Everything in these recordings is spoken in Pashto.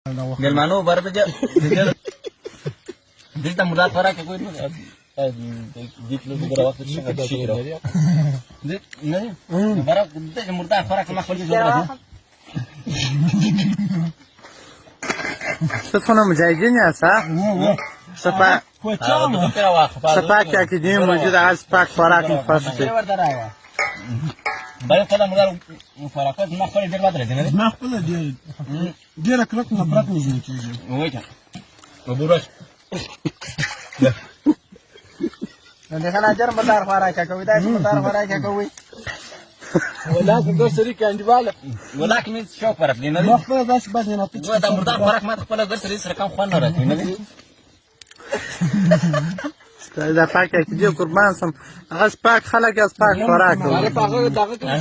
مېلمانو بار ته دلته مردار خوراک کوي نو دې کلو ګره وخت څنګه شي نه بار دې مردار خوراک ما خپل جوړ ته څونه مجاهدین یاست ها؟ څه پاکې عقیدې موجوده، هسې پاک خوراک مو خوښ دی. بل خپل مردار خوراک ما خپل ډېر بد راځي نه ما خپل ډېر ډېره کلک نفرت مې ځینې کېږي. وای ته وبورش نو د خنا جر مدار خوراک کوي، دا مدار خوراک کوي. ولکه دوه شریک انډیواله ولکه مې شوق ورتلی نه ما خپل داسې بد نه دی. دا مردار خوراک ما خپل ګر سره سره کم خوند نه راځي نه دی. دا پاکې عقیدې قربان سم، هغه پاک خلک یاست، پاک خوراک کوي.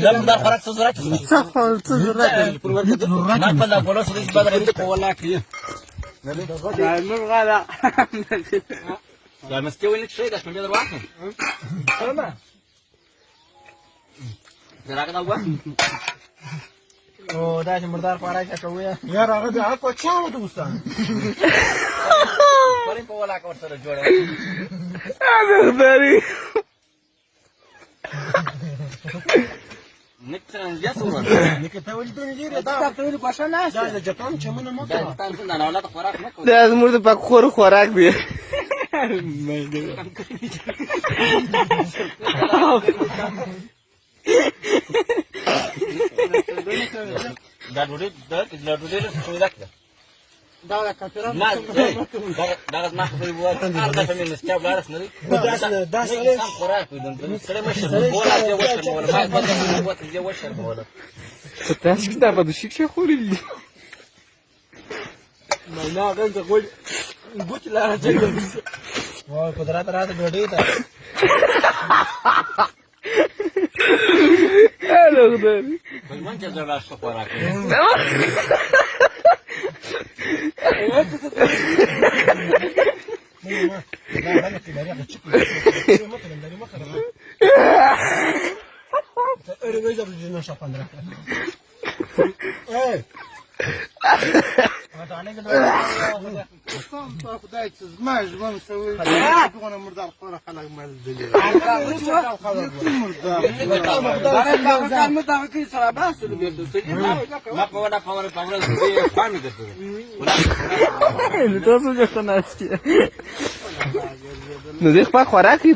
دا مردار خوراک څه ضرورت څه خو څه ضرورت دی؟ ما خپل د بولو سره بد راځي په ولاکه موږ غاله دا مسکه ولې شي دا څنګه درواخلم راغله وه. او دا چې مردار خوراک کوي یار هغه د هغه چا و دوستان پرې په ولاکه ورسره جوړه. دا د جاپان چمونه مو دا تاسو نه اولاد خوراک نه کوي. دا زموږ د پکخور خوراک دی. دا ډوډۍ دا ډوډۍ له څه ده؟ دا د کافرانو ما دا ما خو وو دا ته مې مسکا بلارس نه دی. دا سم خوراک وي سره مشه بولا دې وشرموله ما بده دې وشرموله. تاسو کې دا په شیک شي خوري دي. نه هغه د غوړ ګوت لاره چلو. وای قدرت راته ډوډۍ ته. الو خدای بل من چې زړه شو خوراک. خدای چې زما ژوند سوی دغه مردار خوره خلک ما لیدلي. ما په ولا پاور پاور دې پامې درته. تاسو څه ناست نو دې خپل خوراک دی.